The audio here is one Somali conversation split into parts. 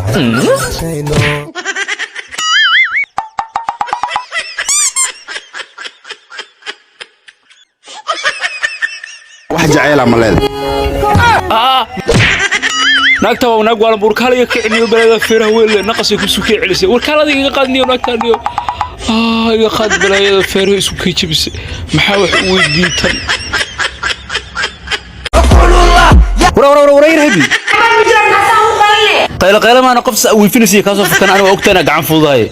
Wax jacayla ma leedahay? Naagta waa naag waalan. Burkaaliga kiciniyo, balaayada feeraha weyn naqasay ku sukay celisay. Warkaalada iga qaadniyo, naagtaaniyo iga qaad. Balaayada feeraha isku kay jabisay. Maxaa wax u weydiitan? Wara wara wara, habi qaylo qaylo maana. Qof sa wiifinaysa kaasoo fakan aniga ogtaana gacan fududahay.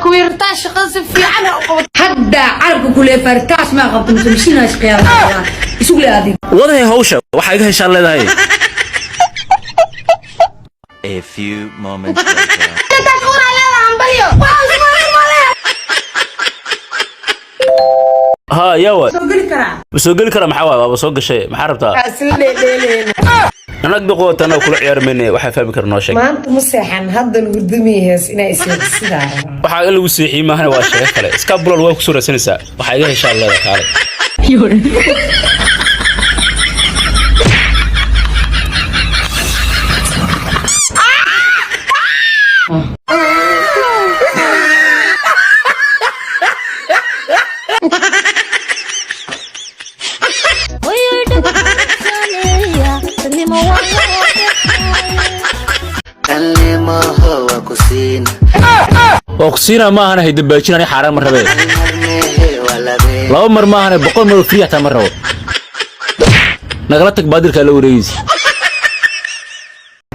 Kuwiirtaa shaqada si fiican ha u qabato. Hadda carabka kulee fartaas maa qabto mise mishiinaa shaqeeyaa isugu le adiga. Wadahay hawsha waxaa iga heshaan leedahay. A few moments later. Ha, yaa waay? Soo geli karaa? Ma soo geli kara? Maxaa waay? Waaba soo gashay, maxaa rabtaa? Isla dheedheeleyna. Anag doqoota annaga kula ciyaari mayne. Waxaa fahmi kara noo sheeg. Maanta ma seexan, haddan hurdamihees inaa isheegsidaa rabaa. Waxaa in lagu seexiyey maahane, waa sheego kale. Iska bulal waa kusoo raadsanaysaa. Waxaa iga heshaan leedahay, kaalay. Waa ku siinaa maahane, haydabaajin. Ani xaaraan ma rabee. Laba mar maahane, 100 mar free xataa ma rabo. Nagala tag, baadilkaa la wareegaysa.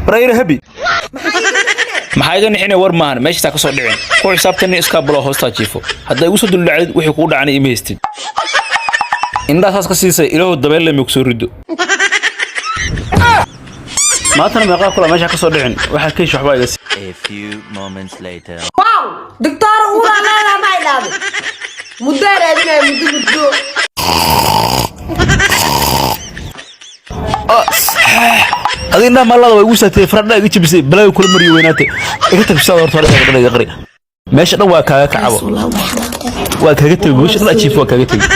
Barayra habi, maxaa iga nixine? War maahan, meeshaasaa ka soo dhicin. Ku xisaabtani iskaa bulo hoostaa jiifo. Hadday igu soo duldhacdid, wixii kugu dhacana ima haystid. Indhaha saas ka siisay. Ilaahu dabeel lemi ku soo rido. Maantana meeqaa kula meesha ka soo dhicin? Waxaa keish waxbaa iga. A few moments later. Wow, doctor, uuraa leedahay maxay dhahday? Muddaa raadinaya, muddo muddo. Adiga indhaha maalada waa igu saatay, faradha iga jabisay, balaayo kula mariyo weynaatay. Iga tag bisaada. Horta hore dhan iga qari. Meesha dhan waa kaaga kacabo, waa kaaga tegi. Meesha dhan ajiif waa kaaga tegi.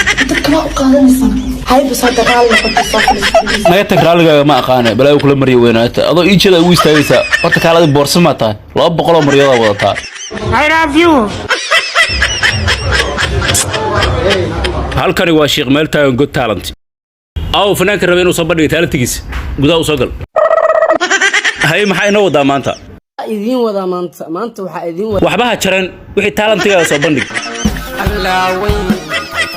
Naga tag, raalligaaga ma aqaane. Balaayo kula mariyo weynaatay, adoo ii jeeda ugu istaagaysaa. Horta kaaladi, boorsa maa tahay? 200 oo maryoodaa wadataa. Halkani waa Sheekh meel taagan God Talent. Aw, fanaanka raba inuu soo bandhiga talentigiisa gudaha u soo gal. Haye, maxaa inoo wadaa maanta? Idiin wadaa maanta, maanta waxaa idiin wadaa. Waxba ha jaran, wixii talentigaaga soo bandhig. Allaaweyn,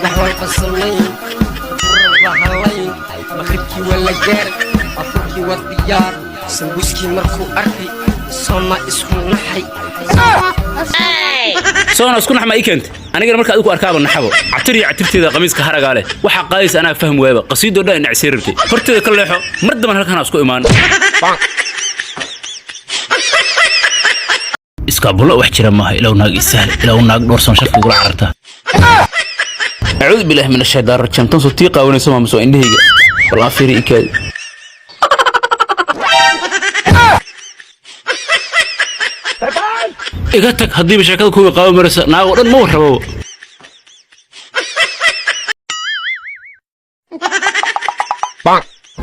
wax walba samayn, rabahalayn. Maqribkii waa la gaar, afurkii waa diyaar. Sambuuskii markuu arkay, sooma isku naxay. Soona isku nax ma ii keentay? Anigana marka adigu arkaaba naxabo. Catir iyo catirteeda qamiiska haragaa leh waxaa qaadaysa anaa fahmi waayaba. Qasiidoo dhan inacsii rabtay. Horteeda ka leexo, mar damban halkan ha isku imaan. Iskaabulo wax jira maaha. Ilow naag isahl, ilow naag dhowrsan sharka igula cararta. Acuudu billahi min ashaytaan rajiim. Tan soo tii qaawanayso maamuso indhahayga? Bal aan fiiri ikaadi. Iga tag haddiiba sheekada kuwii qaawan maraysa. Naag oo dhan ma warrababa.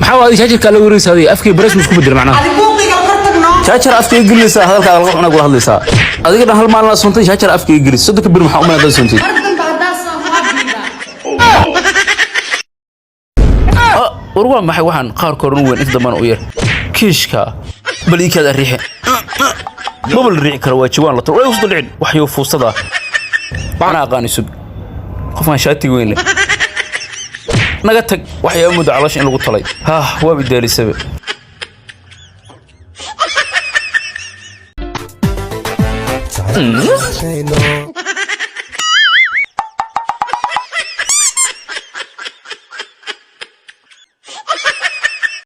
Maxaa waa jaajarkaa la wareegaysa adiga? Afkii bares isku bedel macnaha. Adi buuqiga kor tagno. Jaajar afka iga gelinaysaa, hadalkaaga laga cunaa kula hadlaysaa. Adiga dhan hal maalin aad suntay, jaajar afka iga gelis. 30-ka bir maxaa u malayn dad suntay? Mar dambe haddaa soo waa. War waa maxay waxaan? Qaar koran weyn, inta dambana u yar. Kiishka bal ii kaada riixe. Maba la riixi karo, waa jawaan la turo. Way usoo dhicin waxyuu fuustada. Anaa aqaan, isug. Qofkaan shaatiga weyn leh naga tag. Waxyaa muddo caloosha in lagu talay. Hah, waa bidaalisabe.